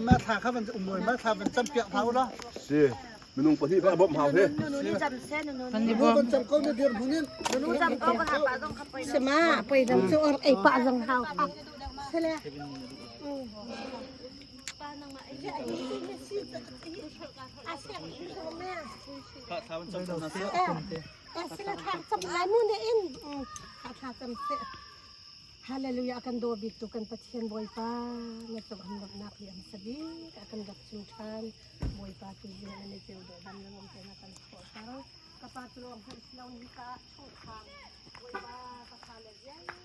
Ma thla kha van um ma thla van cam piak hau la. Si minung pahnih kha bawmh hau he. Van cam ko na dir hmunin. Sema poi dam chu or ei pa zong hau. Sele. Hallelujah kan daw bik tu kan Pathian Bawipa na cung an lawmhnak li am sabik a kan rak chim than Bawipa tu zing na ni ceu do dam na ngam te na kan khawhter ka pa cu lawng hmanh si lo ni ka chungkhar Bawipa ka fa le vialte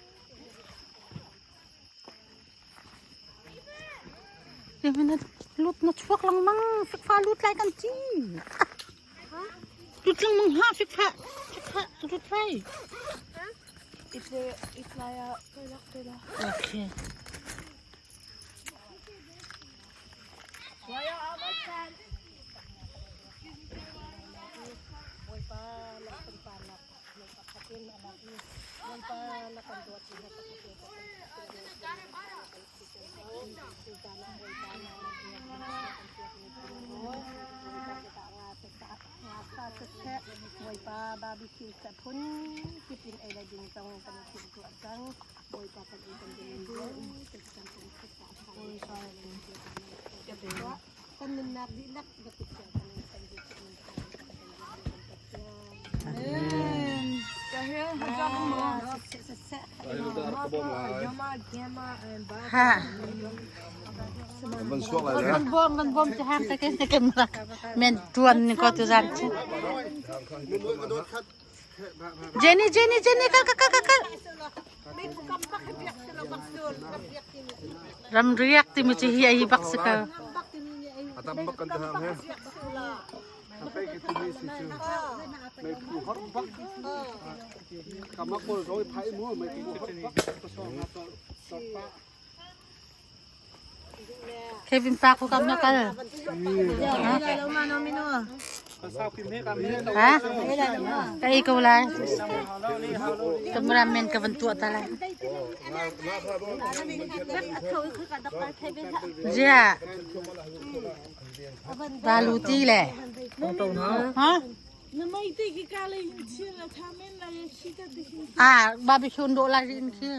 Lut na chuak lengmang fikfa lut lai kan ci. Lut lengmang ha fikfa fikfa lut lai. Okay. Bawipa na sunparnak na pakhatin a lak i Bawipa na kan dawt i na pakhatin ka kan Bawipa barbecue sa phun kip in ei le ding zong kan i timhtuah cang. Bawipa kan ei kan ding kan nunnak dihlak biakit kan kan Kan bom kan bom ci hang te ke ke rak men tuan ni ko tu zan chi. Jenny Jenny Jenny kal kal kal kal. Ram riak ti mi chi hi ai bak se ka. Atam bak kan hang he. Kevin pa ko kam na kal. Ha? Ka ei ko lai. Cameraman ka van tuah ta lai. Zia. Balu ti le. Ha? Ah, barbecue do lai rin khi.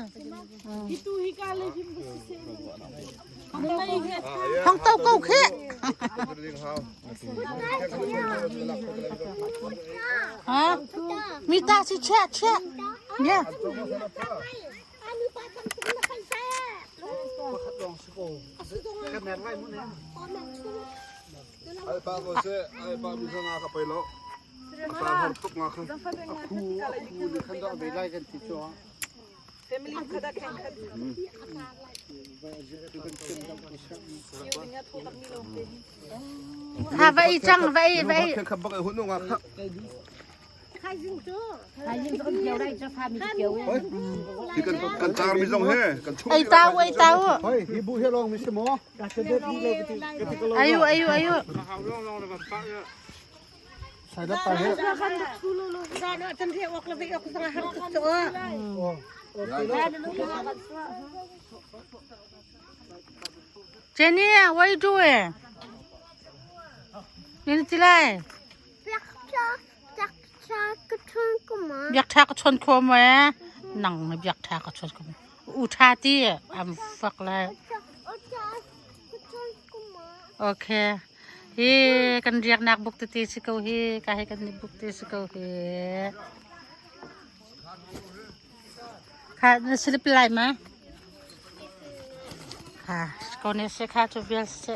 Thong tau ko khi. Ha? Mi ta si che che. Yeah. Ai pa ko se ai pa mi nga ka pai lo. Pa har tuk nga kha. Khu khu ni khan do be lai kan ti cho. Ha vai chang vai vai. Kha kha bak ai hun nga kha. Thì kan kan tar mi zong he kan chung. Ai tau ai tau. Hoi, hi bu he long mi se mo. Ayu ayu ayu. Sai da pa he. Jenny, what you doing? Nini tilai. Biak tha ka chon kho mo eh. Nang na biak tha ka chon kho. U tha ti am fak lai. Okay. Hi kan riak nak buk ti si ko hi ka hi kan ni buk ti si ko hi. Kha na silip lai ma. Kha ko ne se kha chu vial se.